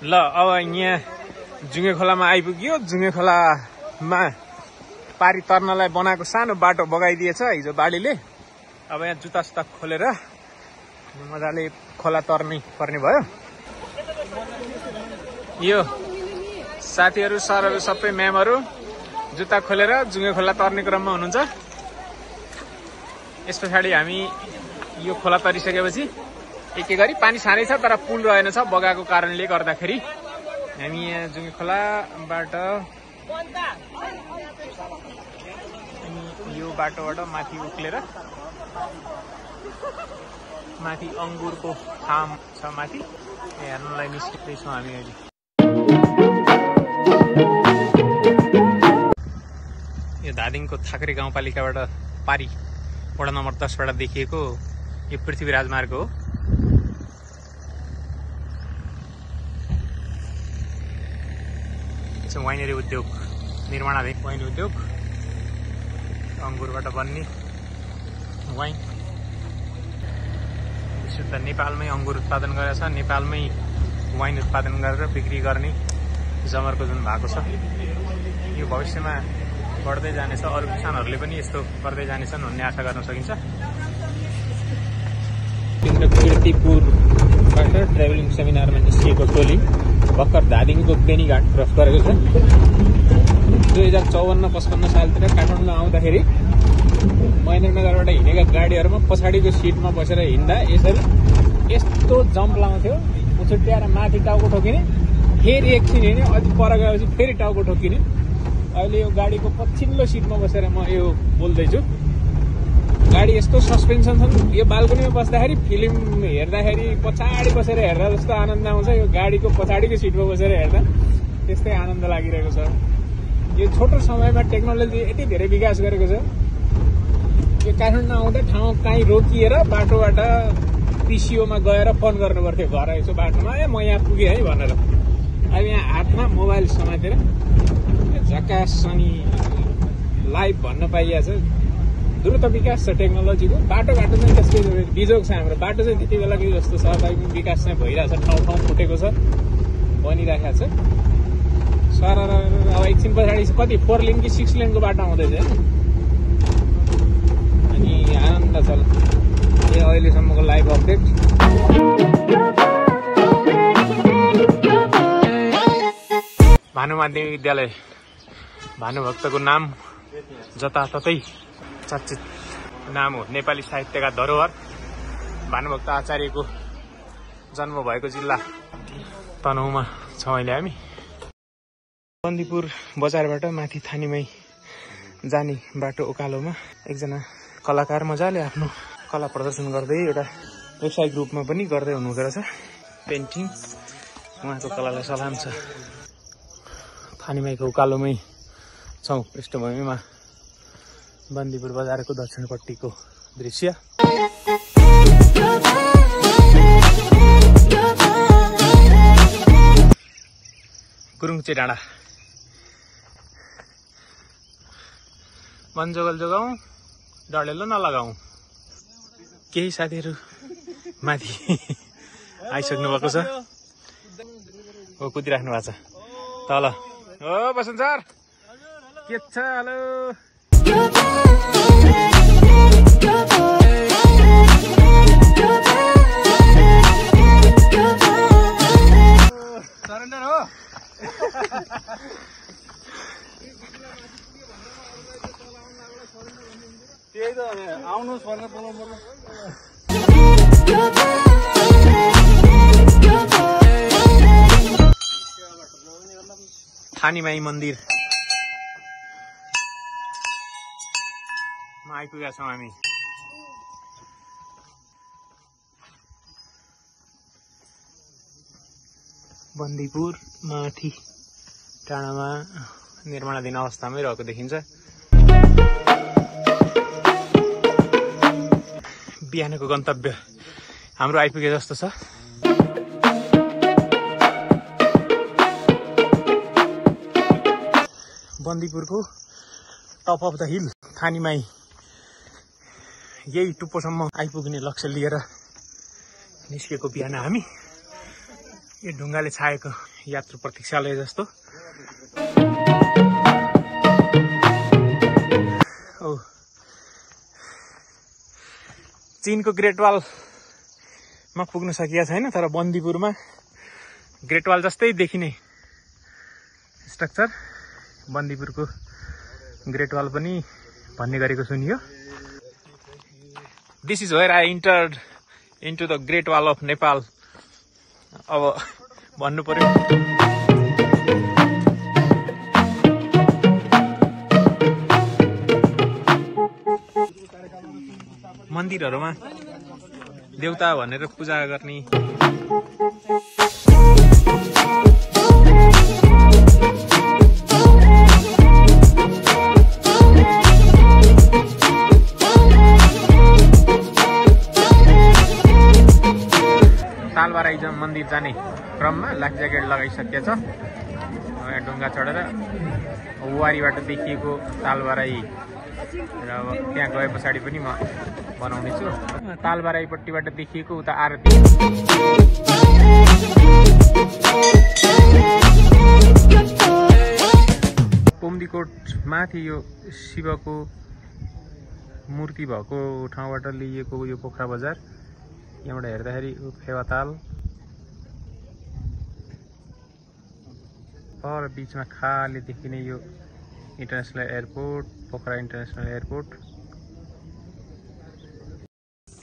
ल अब यहाँ जुंगे खोलामा आइपुग्यो। जुंगे खोलामा पारी तर्नलाई बनाएको सानो बाटो बगाइदिएछ हिजो बाढीले। अब यहाँ जुत्ता सुत्ता खोलेर मजाले खोला तर्नै पर्ने भयो। यो साथीहरू सरहरू सबै म्यामहरू जुत्ता खोलेर जुंगे खोला तर्ने क्रममा हुनुहुन्छ। यस पछाडि हामी यो खोला तरिसकेपछि एक गरी पानी सानै छ तर पुल रहेनछ बगाएको कारणले गर्दाखेरि हामी यहाँ जुंगे खोलाबाट यो बाटोबाट माथि उक्लेर माथि अंगुरको फार्म छ माथि हेर्नलाई निस्किँदैछौँ हामी अहिले। यो धादिङको थाकरे गाउँपालिकाबाट पारी वडा नम्बर 10 बाट देखिएको यो पृथ्वी राजमार्ग हो। वाइनरी उद्योग निर्माणाधीन वाइन उद्योग अंगुरबाट बन्ने वाइन विशुद्ध नेपालमै अंगुर उत्पादन गरेको छ। नेपालमै वाइन उत्पादन गरेर बिक्री गर्ने जमर्को जुन भएको छ यो भविष्यमा बढ्दै जानेछ। अरू किसानहरूले पनि यस्तो गर्दै जानेछन् भन्ने आशा गर्न सकिन्छ। कीर्तिपुरबाट ट्राभलिङ सेमिनारमा निस्किएको टोली भर्खर धादिङको बेनीघाट क्रस गरेको छ। 2054-55 सालतिर काठमाडौँ आउँदाखेरि महेन्द्रनगरबाट हिँडेका गाडीहरूमा पछाडिको सिटमा बसेर हिँड्दा यसरी यस्तो जम्प लाउँथ्यो, उछुट्याएर माथि टाउको ठोकिने, फेरि एकछिन हिँड्ने, अझै पर गएपछि फेरि टाउको ठोकिने। अहिले यो गाडीको पछिल्लो सिटमा बसेर म यो बोल्दैछु। गाडी यस्तो सस्पेन्सन छ, यो बाल्कनीमा बस्दाखेरि फिल्म हेर्दाखेरि पछाडि बसेर हेर्दा जस्तो आनन्द आउँछ, यो गाडीको पछाडिको सिटमा बसेर हेर्दा त्यस्तै आनन्द लागिरहेको छ। यो छोटो समयमा टेक्नोलोजी यति धेरै विकास गरेको छ। यो काठमाडौँ आउँदा ठाउँ कहीँ रोकिएर बाटोबाट पिसिओमा गएर फोन गर्नु पर्थ्यो, घर यसो बाटोमा म यहाँ पुगेँ है भनेर। अब यहाँ हातमा मोबाइल समातेर झकास अनि लाइभ भन्न पाइएको छ। द्रुत विकास छ टेक्नोलोजीको। बाटोघाटो चाहिँ त्यसकै बिजोग छ हाम्रो। बाटो चाहिँ त्यति बेलाको जस्तो छ, विकास चाहिँ भइरहेछ, ठाउँ ठाउँ फुटेको छ, बनिरहेको छ। सर अब एकछिन पछाडि कति 4 लेन कि 6 लेनको बाटो आउँदैछ अनि आनन्द छ। यो अहिलेसम्मको लाइभ अपडेट। भानु माध्यमिक विद्यालय भानुभक्तको नाम जताततै चर्चित नाम हो। नेपाली साहित्यका धरोहर भानुभक्त आचार्यको जन्म भएको जिल्ला तनहुँमा छौँ अहिले हामी। बन्दीपुर बजारबाट माथि थानीमै जाने बाटो उकालोमा एकजना कलाकार मजाले आफ्नो कला प्रदर्शन गर्दै एउटा व्यावसायिक रूपमा पनि गर्दै हुनुहुँदो रहेछ पेन्टिङ। उहाँको कलालाई सलाम छ। थानीमाईको उकालोमै छौँ। पृष्ठभूमिमा बन्दीपुर बजारको दक्षिणपट्टिको दृश्य। गुरुङचे डाँडा मन जोगल जोगाउँ डढेलो नलगाउँ। केही साथीहरू माथि आइसक्नु भएको छ। हो कुदिराख्नु भएको छ तल। हो बसन्त सर के छ? हेलो सरेन्डर हो। त्यही त आउनुहोस् भनेर बोलाउनु पर्छ। थानीमाई मन्दिरमा आइपुगेका छौँ हामी। बन्दीपुर माथि टाढामा निर्माणाधीन अवस्थामै रहेको देखिन्छ। बिहानको गन्तव्य हाम्रो आइपुगे जस्तो छ। बन्दीपुरको टप अफ द हिल थानीमाई यही टुप्पोसम्म आइपुग्ने लक्ष्य लिएर निस्केको बिहान हामी। यो ढुङ्गाले छाएको यात्रु प्रतीक्षालय जस्तो। चीनको ग्रेट वालमा पुग्न सकिएको छैन, तर बन्दीपुरमा ग्रेट वाल जस्तै देखिने स्ट्रक्चर बन्दीपुरको ग्रेट वाल पनि भन्ने गरेको सुनियो। This is where I entered into the great wall of Nepal. अब भन्नु पर्यो मन्दिरहरूमा देउता भनेर पूजा गर्ने तालबाराई मन्दिर जाने क्रममा लाइफ ज्याकेट लगाइसकेछ। यहाँ ढुङ्गा चढेर वारीबाट देखिएको तालबाराई र अब त्यहाँ गए पछाडि पनि म बनाउनेछु। तालबाराईपट्टिबाट देखिएको उता आरती कोम्दीकोट माथि यो शिवको मूर्ति भएको ठाउँबाट लिइएको यो पोखरा बजार। यहाँबाट हेर्दाखेरि फेवाताल पर बीचमा खाली देखिने यो international airport, Pokhara international airport.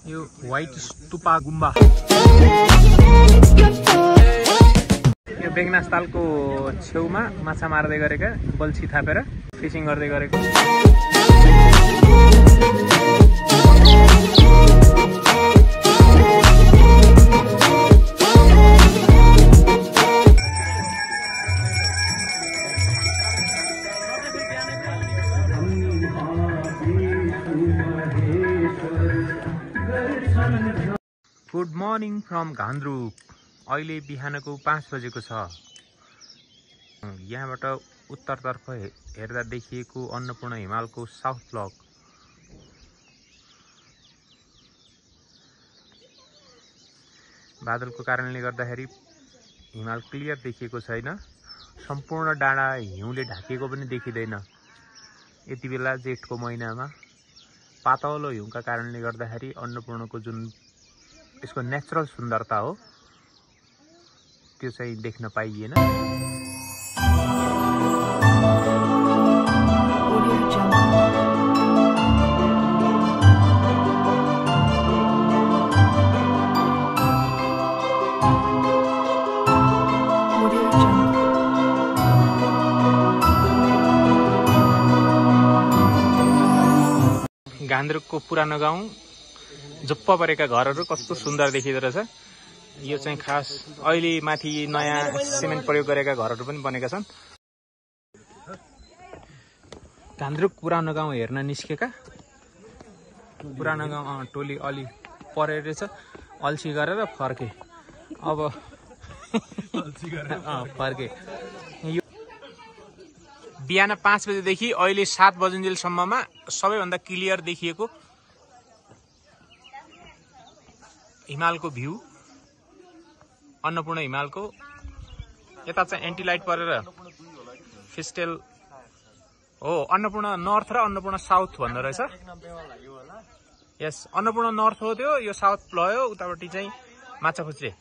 यो व्हाइट स्तूपा गुम्बा यो बेगनास तालको छेउमा माछा मार्दै गरेका बल्छी थापेर फिसिङ गर्दै गरेको। Good morning from Ghandruk. अहिले बिहानको 5 बजेको छ। यहाँबाट उत्तरतर्फ हेर्दा देखिएको अन्नपूर्ण हिमालको साउथ ब्लक। बादलको कारणले गर्दाखेरि हिमाल क्लियर देखिएको छैन। सम्पूर्ण डाँडा हिउँले ढाकिएको पनि देखिँदैन। यति बेला जेठको महिनामा पातलो हिउँका कारणले गर्दाखेरि अन्नपूर्णको जुन यसको नेचुरल सुन्दरता हो त्यो चाहिँ देख्न पाइएन। घान्द्रुकको पुरानो गाउँ झुप्प परेका घरहरू कस्तो सुन्दर देखिँदो रहेछ। यो चाहिँ खास अहिले माथि नयाँ सिमेन्ट प्रयोग गरेका घरहरू पनि बनेका छन्। घान्द्रुक पुरानो गाउँ हेर्न निस्केका पुरानो गाउँ टोली अलि परे रहेछ। अल्छी गरेर फर्के। अब फर्के। यो बिहान 5 बजेदेखि अहिले 7 बजुन्जेलसम्ममा सबैभन्दा क्लियर देखिएको हिमालको भ्यू अन्नपूर्ण हिमालको। यता चाहिँ एन्टी लाइट परेर फिस्टेल हो। अन्नपूर्ण नर्थ र अन्नपूर्ण साउथ भन्दो रहेछ। यस अन्नपूर्ण नर्थ हो त्यो, यो साउथ लयो। उतापट्टि चाहिँ Machhapuchhre.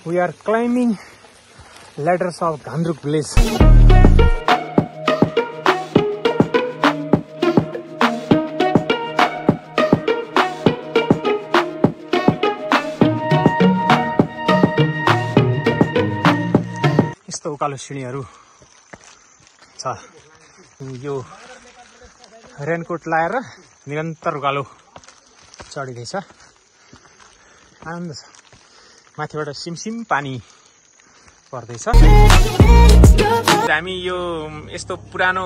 We are climbing ladders of Ghandruk village. यस्तो उकालो सिँढीहरू छ। यो रेनकोट लाएर निरन्तर उकालो चढिँदैछ। आनन्द छ। माथिबाट सिमसिम पानी पर्दैछ। हामी यो यस्तो पुरानो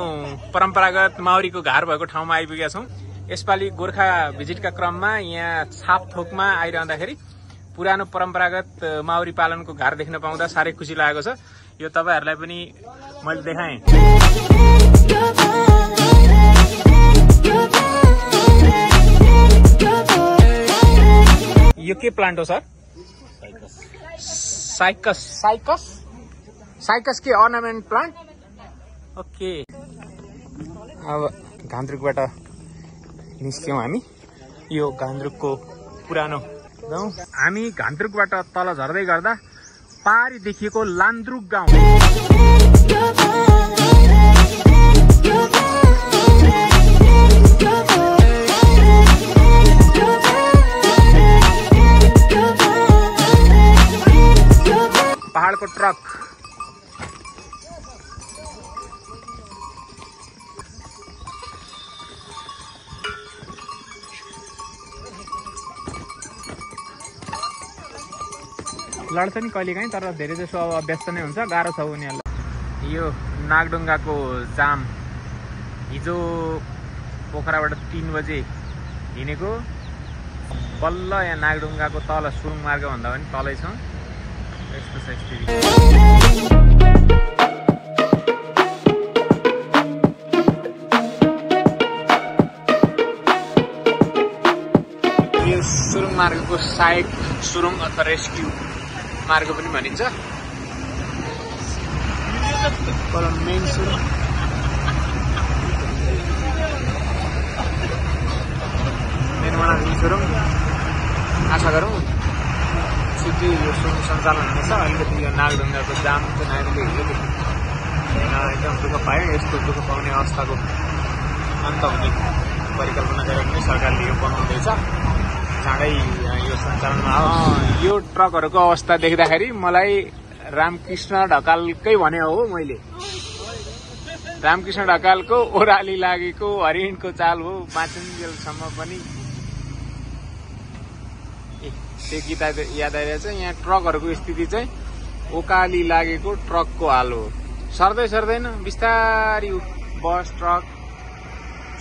परम्परागत माउरीको घर भएको ठाउँमा आइपुगेका छौँ। यसपालि गोर्खा भिजिटका क्रममा यहाँ छापथोकमा आइरहँदाखेरि पुरानो परम्परागत माउरी पालनको घर देख्न पाउँदा साह्रै खुसी लागेको छ। यो तपाईहरुलाई पनि मैले देखाएँ। यो के प्लान्ट हो सर? साइकस के अर्नामेन्ट प्लान्ट। ओके, अब घान्द्रुकबाट निस्क्यौँ हामी। यो घान्द्रुकको पुरानो गाउँ। हामी घान्द्रुकबाट तल झर्दै गर्दा पारी देखिएको लान्द्रुक गाउँ। पहाडको ट्रक। लड्छ नि कहिलेकाहीँ, तर धेरै जसो अब व्यस्त नै हुन्छ, गाह्रो छ उनीहरूलाई। यो नागढुङ्गाको जाम हिजो पोखराबाट 3 बजे हिँडेको, बल्ल यहाँ नागढुङ्गाको तल सुरुङ मार्ग भन्दा पनि तलै छ। यस्तो छ स्थिति। यो सुरुङ मार्गको साइड सुरुङ अथवा रेस्क्यु मार्ग पनि भनिन्छ। मेन सुरुङ सुरुङ आशा गरौँ छिट्टै यो सुरुङ सञ्चालन हुनेछ। अलिकति यो नागढुङ्गाको जाम चाहिँ नानीले हेरेको एकदम दुःख पायो। यस्तो दुःख पाउने अवस्थाको अन्त हुने परिकल्पना गरेर पनि सरकारले यो बनाउँदैछ। चाँडै यो सञ्चालनमा आओस्। यो ट्रकहरूको अवस्था देख्दाखेरि मलाई रामकृष्ण ढकालकै भने हो मैले। रामकृष्ण ढकालको ओह्राली लागेको हरिणको चाल हो माचिन्जेलसम्म पनि। त्यो गीत याद आइरहेछ। यहाँ ट्रकहरूको स्थिति चाहिँ ओकाली लागेको ट्रकको हाल हो। सर्दै सर्दैन, बिस्तारी बस ट्रक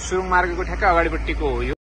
सुरुङ मार्गको ठ्याक्कै अगाडिपट्टिको हो यो।